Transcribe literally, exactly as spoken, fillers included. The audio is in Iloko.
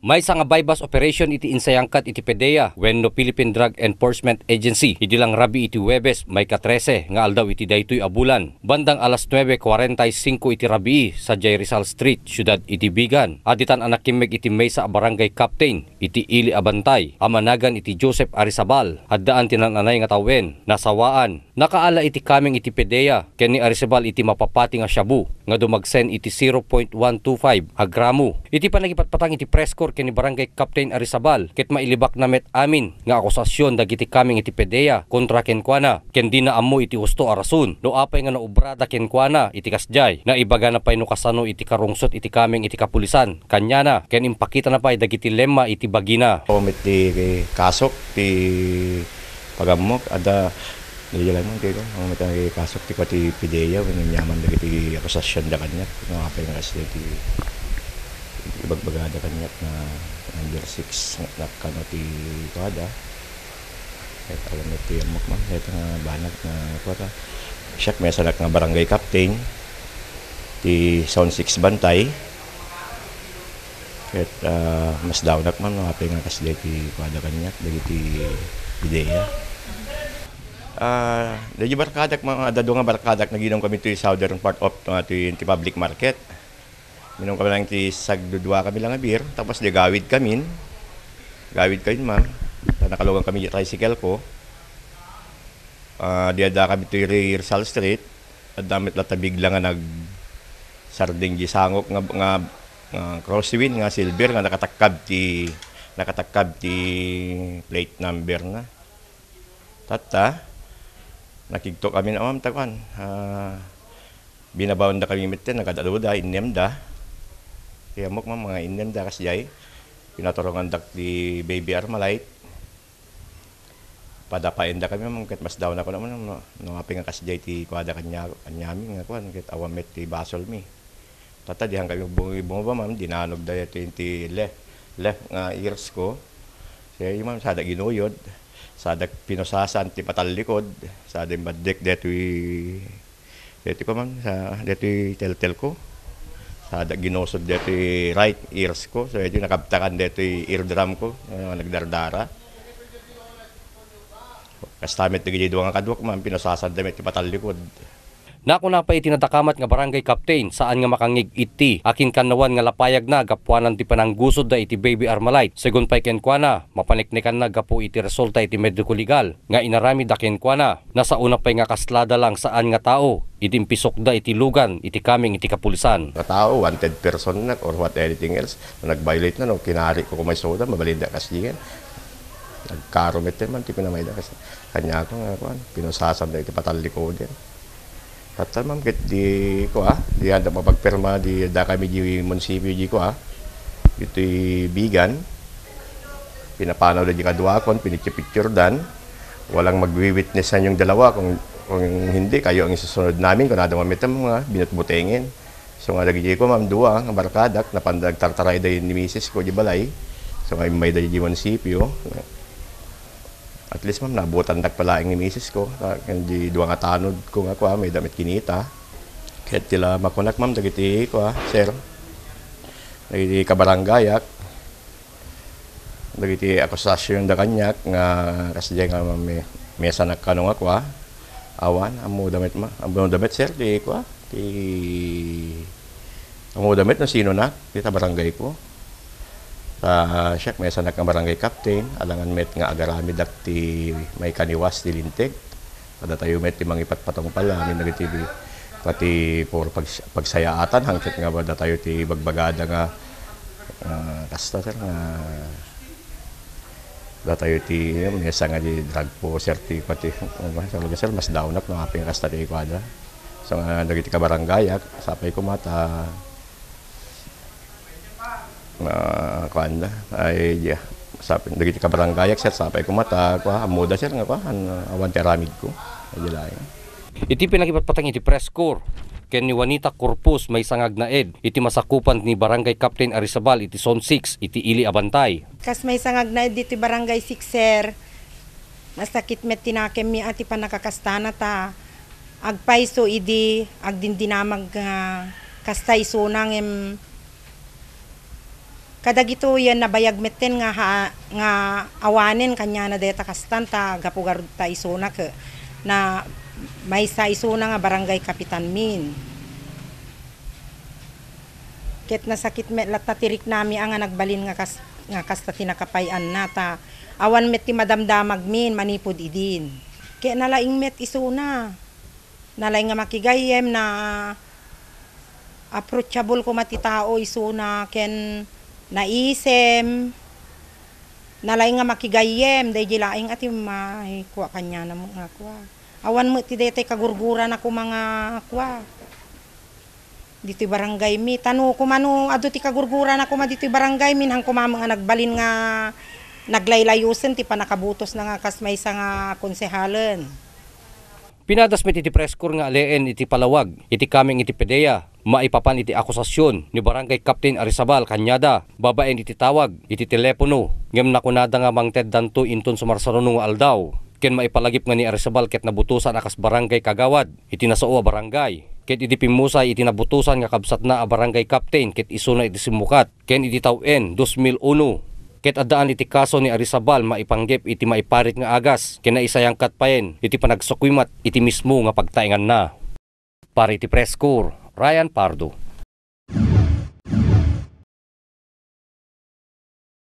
Maysa nga buy-bust operation iti insayangkat iti PDEA wenno Philippine Drug Enforcement Agency idi lang rabii iti Huwebes, May ka trese nga aldaw iti daytoy a bulan, bandang alas nuebe cuarenta y cinco iti rabii, sadiay Rizal Street, siudad iti Vigan. Additan a nakimmeg iti maysa a barangay captain iti ili a bantay a managan iti Joseph Arizabal. Addaan ti naan-anay nga tawen, nasawaan. Nakaala iti kameng iti PDEA ken ni Arizabal iti mapapati nga shabu nga dumagsen iti zero point one two five a gramo. Iti pannakipatpatang iti press corps ken ni Barangay Captain Arizabal ket mailibakna met amin nga akusasion dagiti kameng iti PDEA kontra kenkuana ken dina ammo iti husto a rason no apay nga naubrada kenkuana iti kasdiay. Naibagana pay no kasano iti karungsot iti kameng iti kapulisan kaniana ken impakitana pay dagiti lemma iti bagina. Awan met ti kasok ti pagammok, adda, daydiay lang man, kaya ko, awan met ti kasok ti kua ti PDEA wenno aniaman dagiti akusasionda kaniak, no apay nga kasdiay ti ibagbagada kaniak nga under six nga, nga kano ti kuada. Ket awan met ti ammok, ma'am. Ket nga banag nga kuada. Siak, maysanak nga barangay captain ti Zone six Bantay. Ket, ah, masdaawnak, ma'am, no apay nga kasdiay ti kuada kaniak dagiti PDEA. Ah, dagiti barkadak, ma'am, adda dua nga barkadak, naginom kami ti southern part of, ah, ti, ti public market. Minum kami lang ti sagdudua kami lang a beer, tapos di gawid kamin. Gawid kamin, ma'am. Ta nakalugan kami di tricycle ko. Ah, di adda kami ti Rizal Street. Adda met latta bigla nga nagsardeng di sangok nga, nga, nga crosswind nga silver nga nakatakkab ti, nakatakkab ti plate number na. Tatta, nakigto kami na, ma'am, ta kuan, ah, binabaonda kami met, nagad-aluda, innemda. Kaya ammok, ma'am, nga innemda, kasdiay. Pinaturongandak ti baby Armalite. Padapaenda kami, ma'am, ket masdaawnak, ma'am, no, no apay nga kasdiay ti kuada kaniak, aniamin nga kuan, ket awan met ti basolmi. Tatta, dihan kami bu-, bumaba, ma'am, dinanogda daytoy ti left, left nga ears ko. Siya, ma'am, sada ginuyod, sada pinusasan ti patallikod, sada imbaddek daytoy, daytoy ko, ma'am, sa daytoy teltel ko. Sada ginusod daytoy right ears ko. So, daytoy nakabtakan daytoy eardrum ko, ah, nagdardara. Kasta met dagiti dua nga kaduak, ma'am, pinusasanda met ti patallikod. Nakuna pay iti nadakamat nga barangay captain, saan nga makangngeg iti akinkannawan nga lapayagna gapuanan ti pananggusodda iti baby Armalite. Segun pay kenkuana, mapaneknekanna gapu iti resulta iti mediko-legal nga inaramidda kenkuana. Nasaona pay nga kaslada lang saan nga tao iti impisokda iti lugan iti kameng iti kapulisan. Nga tao, wanted person na or what, anything else, no nag-violate na, no, kinari ko kumaysoda, mabalinda kasdiay. Nagkaro met man ti pinamayda kas-, kaniak nga kuan, pinusasanda iti patallikoden. Tatta, ma'am, ket di, kua, di adda mapagpirma, di adda kami di munisipyo di, kua, ditoy Vigan. Pinapanawda di kaduakon, pinicture-picturedan. Walang magwi-witness sa inyong dalawa. Kung, kung hindi, kayo ang isusunod namin, kunada man met nga binutbutengen. So nga dagiti ko, ma'am, dua nga barkadak, napanda nagtartarayda ni misis ko di balay. So nga immayda di munisipyo. At least, ma'am, nabutandak pay laeng ni misis ko, ta, ken di dua nga tanod ko nga kua, mayda met kinita. Ket ti la makunak, ma'am, dagiti kua, sir, dagiti kabarangayak, dagiti akusasionda kaniak nga kasdiay nga me-, maysanak kano nga kua, awan, ammoda met, ma-, ammoda met, sir, ti kua, ti, ammoda met no sinonak, dita barangay ko. Ta siak, maysanak nga barangay captain, alangan met nga agaramidak ti maikaniwas ti linteg. Kadatayo met ti mangipatpatungpal amin dagiti pati puro pags-, pagsayaatan, hangket nga datayo ti bagbagada nga, ah, kasta, sir, nga datayo ti, yun, maysa nga di drug pusher ti pati, ano ba, sa lugar, sir, masdaawnak no apay nga kasta ti kuada. So nga dagiti kabarangayak, sapay koma ta, ah, kuan da, ay, di, sapay, dagiti kabarangayak, sir, sapay koma ta, kua, ammoda, sir, nga kua, an-, awan ti aramidko. Ay, di laeng. Iti pannakipatpatang iti press corps ken ni Juanita Corpus, maysa nga agnaed iti masakupan ni Barangay Captain Arizabal iti Zone six iti ili a bantay. Kas maysa nga agnaed ditoy Barangay six, sir, nasakit met ti nakemmi a ti pannakakastana ta agpayso idi agdindinamag nga kasta isuna ngem Kadagitoyen nabayag metten nga ha-, nga awanen kaniana dayta kastan ta gapu garud ta isuna ket na maysa isuna nga barangay kapitan min. Ket nasakit met latta ti riknami a nga nagbalin nga kas-, nga kasta ti nakapay-anna ta awan met ti madamdamagmin manipud idin. Ket nalaing met isuna. Nalaing nga makigayyem na approachable koma ti tao isuna ken naisem. Nalaing nga makigayyem, daydi laing a ti maikua kaniana met nga kua. Awan met ti daytay kagurgurana koma nga kua. Ditoy barangay mi. Tano koma no adu ti kagurgurana koma ditoy barangay mi, han koma nga nagbalin nga naglaylayosen ti pannakabutosna nga kas maysa nga konsehalen. Pinadas met iti press corps nga aleen iti palawag iti kameng iti PDEA maipapan iti akusasion ni Barangay Captain Arizabal kaniada babaen iti tawag iti telepono ngem nakunada nga mangteddanto inton sumarsaruno nga aldaw ken maipalagip nga ni Arizabal ket nabutosan a kas barangay kagawad iti nasao a barangay ket idi pimmusay iti nabutosan nga kabsatna a barangay captain ket isuna iti simmukat ken idi tawen dos mil uno. Ket addaan iti kaso ni Arizabal maipanggep iti maiparit nga agas ken naisayangkat payen iti panagsakuimat iti mismo nga pagtaenganna. Para iti press corps, Ryan Pardo.